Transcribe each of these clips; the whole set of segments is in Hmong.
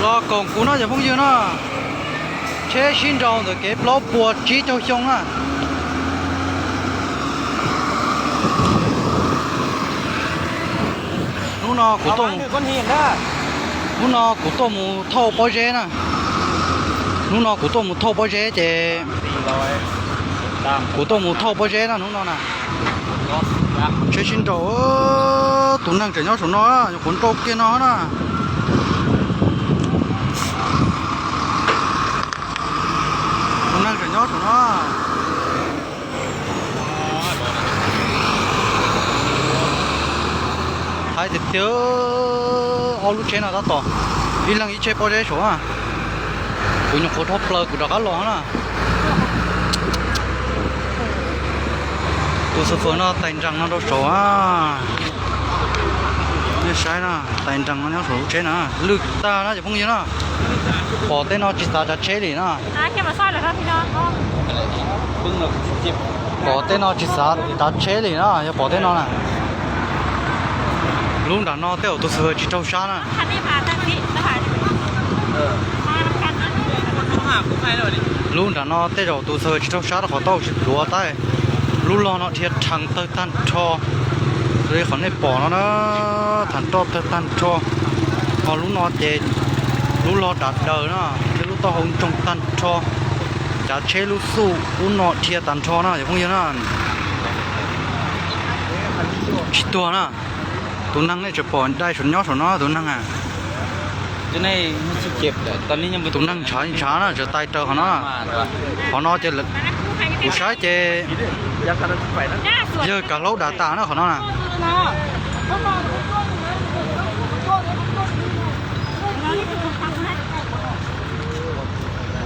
Koom kuv no cov phooj ywg no, tsheb sib nraus ntawm kev plaub puas tsib caug xyoo na. Hnub no kuv tuaj, hnub no kuv tuaj mus thauj pob zeb na. Hnub no kuv tuaj mus thauj pob zeb ces kuv tuaj mus thauj pob zeb na hnub no na. Tsheb sib nraus, tus neeg tseem nyob saum no, nyuam qhuav nrau kiag no na. Tus neeg tseem nyob saum no. Hais tiag tiag, ob lub tsheb no tab tom ib leeg ib tsheb pob zeb saum na. Kuv nyuam qhuav dhau plaws kuv rov qab los na. Tus xov fwm no tais nrees no rau saum na. Nej saib na, tais nrees no nyob saum lub tsheb na, lwj tag na cov phooj ywg na. Pom tej no tsis xav tsav tsheb li na. Pom tej no tsis xav tsav tsheb li na, yog pom tej no na. Lub nram no tej zaum tus xov fwm tsis raug sab na. Lub nram no tej zaum tus xov fwm tsis raug sab rau qhov tau tsis pluav tab. Lub log no dhia rhees tawg tag nrho. Li qhov nej pom no na, thav roj tawg tag nrho. Ho lub no ces lub log dav daws na, thiab lub taub hau ntsoog tag nrho. Cav tsheb lub xuj lub no dhia tag nrho na cov phooj ywg na. Tsis tuag na. Tus neeg nej tseem pom dai saum nyob saum no tus neeg a. Tus neeg ntshav ntshav na, tseem tais raws qhov no. Qhov no ces kuv saib ces yawg kav hlaub dam tas na qhov no na.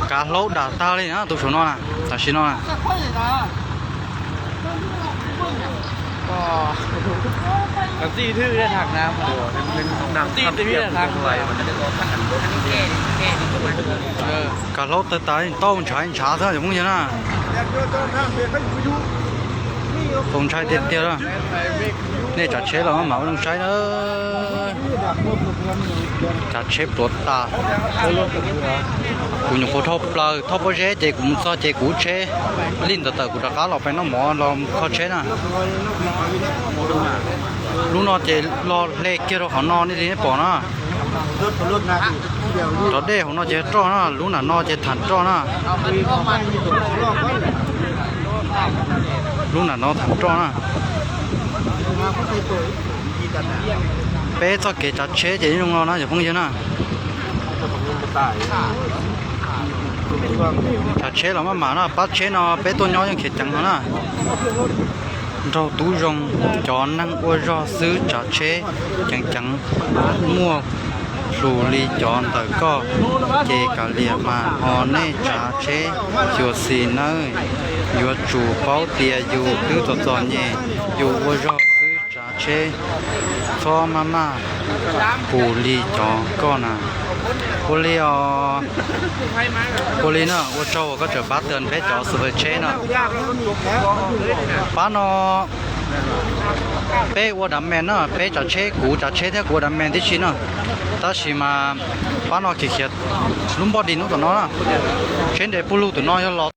Kav hlaub dam tag li na tus saum no na, tam sim no na. Kav hlaub tawg tas tau ntshav ntshav xwb cov phooj ywg na. Txaus ntshai tiag tiag. Nej tsav tsheb los maj mam ua zoo saib na. Tsav tsheb pluav tas. Kuv nyuam qhuav dhau plaws thauj pob zeb ces kuv mus txog ces kuv tsheb lij ntawm tawm kuv rov qab los pem noj mov los kho tsheb na. Lub no ces los hle kiag rau qhov no nej li nej pom na. Cov dej hauv no ces roj na, lub nram no ces tham roj na. Lub nram no tham roj na. Peb txoj kev tsav tsheb ces zoo no na cov phooj ywg na. Tsav tsheb los maj mam no, pab tsheb no peb tuaj nyob yeej khiav ceev no na. Nraug tub zoo, cov neeg ua zog xwb tsav tsheb ceev ceev, muaj lus li cov ntawm koj ces kav liam mas ho nej tsav tsheb xyuam xim nawb. Yuav tsum paub tias yus twb txom txom nyem, yus ua zog xwb tsav tsheb, txhob maj maj pus li cov koj na. Ua li os, ua li na, ua tsaug uas koj tseem pab tag peb cov xwm fawm tsheb na. Pab no peb ua dav mes na, peb tsav tsheb, kuv tsav tsheb thiab kuv ua dav mes tib si na. Tab sis mas pab no khiav khiav lub npoj di hnub tom no na. Tsheb nres pug lug tom no yog los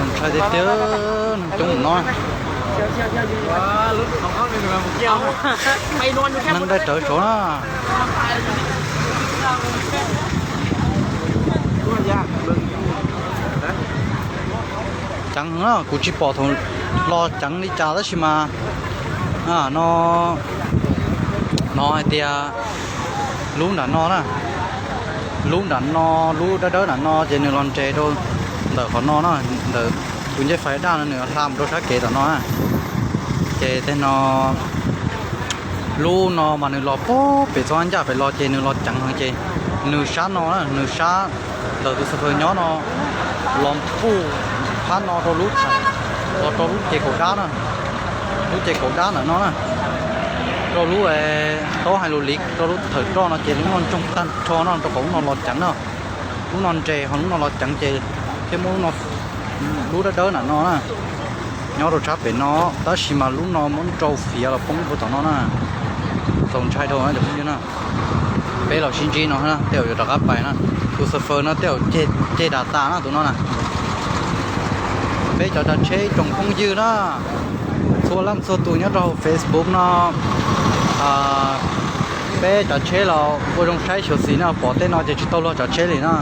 ntshai tiag tiag, neeg coob no. Neeg dai rawv saud na. Ceev na, kuv tsis pom thaum los ceev li cas tab sis mas no, no hais tias lub nram no na, lub nram no, lub dawb dawb nram no ces nws los nres rau ntawm qhov no na, ntawm tus ncej fais daj no nws hla mus rau sab kev tom no na. Ces tej no lub no mas nws los puag pem txog ncaj pem los ces nws los ceev heev ces nws sab no na, nws sab ntawm tus xov fwm nyob no los puag phab no rau lub, los rau lub ces kaum dab na, lub ces kaum dab ntawm no na, rau lub, tau hais lus li rau lub thawm roj no ces lub no ntsoog tag nrho no rau qhov lub no los ceev na. Lub no nres ho lub no los ceev ces thiaj muab lub no, lub dawb dawb nram no na, nyob rau sab pem no, tab sis mas lub no muab nrau fiav los poob puag tom no na. Txaus ntshai dhau na cov phooj ywg na. Peb los sib ntsib no na, tej zaum yuav rov qab pais na. Tus xav fawm no tej zaum ceg dam tas na tus no na. Peb cov tsav tsheb tsoom phooj ywg na, txhua leej txhua tus nyob rau hauv Facebook no, peb tsav tsheb los ua zoo saib xyuam xim na, pom tej no ces tsis tau luag tsav tsheb li na.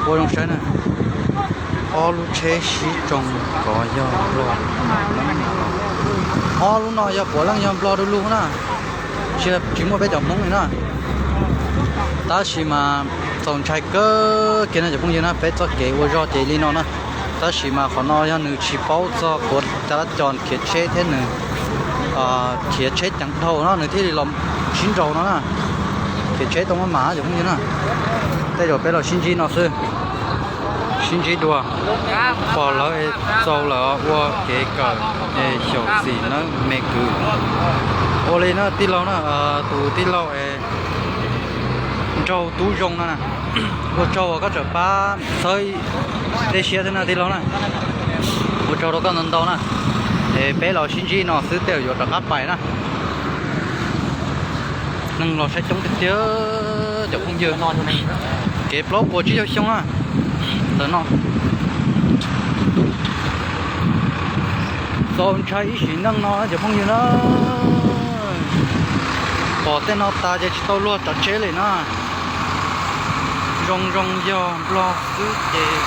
Ua zoo saib na. Ob lub tsheb sib tsoo kov yog Nplog. Ob lub no yog puav leej yog Nplog du lug na, tsis, tsis muaj peb cov Hmoob li na. Tab sis mas txaus ntshai kawg kiag no cov phooj ywg na, peb txoj kev ua zog ces li no na. Tab sis mas qhov no yog nws tsis paub txog kuav caj lab cos khiav tsheb thiab nws khiav tsheb ceev dhau no nws thiaj li los sib nraus no na. Khiav tsheb tau maj mam cov phooj ywg na. Tej zaum peb los sib ntsib no xwb, sib ntsib dua. Pom lawv es txaus lawm ua kev kawm es xyaum xim nawb me kwv. Ua li na tij laug na, tus tij laug es nraug tub zoo no na, ua tsaug uas koj tseem pab txhawb tej siab thiab na tij laug na. Ua tsaug rau koj ntau ntau na. Es peb los sib ntsib no xwb tej zaum yuav rov qab pais na. Neeg los saib coob tiag tiag cov phooj ywg. Kev plaub puas tsib caug xyoo na ntawm no. Txaus ntshai ib sim neej no cov phooj ywg na. Pom tej no tas ces tsis tau luag tsav tsheb li na. Zoo zoo yog Nplog xwb ces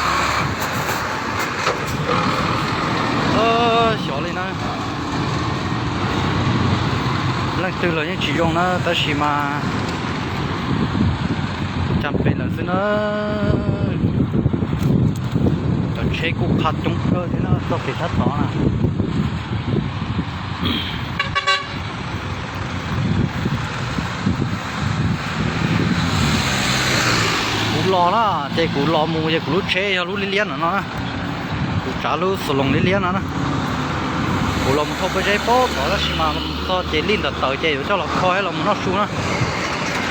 xyov li na. Leej twg los yeej tsis zoo na tab sis mas cas pes lawm xwb na. Cov tsheb kuj qha coob kawg thiab na txoj kev sab tod na. Kuv los na, ces kuv los mus ces kuv lub tsheb yog lub liab liab no no na. Kuv tsav lub xus loos liab liab no na. Kuv los mus thauj pob zeb pob tod tab sis mas los txog ces lij ntawm tawm ces yuav coj los kho los mus noj su na.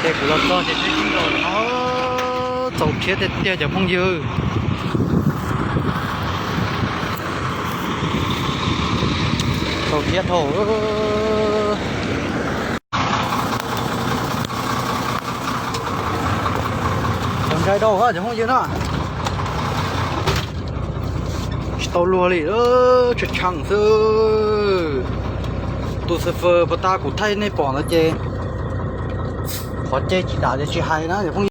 Ces kuv los txog ces tsheb sib nraus no. Txaus rhiab tiag tiag cov phooj ywg. Txaus rhiab dhau. Txaus ntshai dhau cov phooj ywg na. Tsis tau luag li, tshee tshee xwb. Tus xav fawm puas tas kuv thaij nej pom ntawd ces qhov ceg tsis dam ces tsis hais na cov phooj ywg.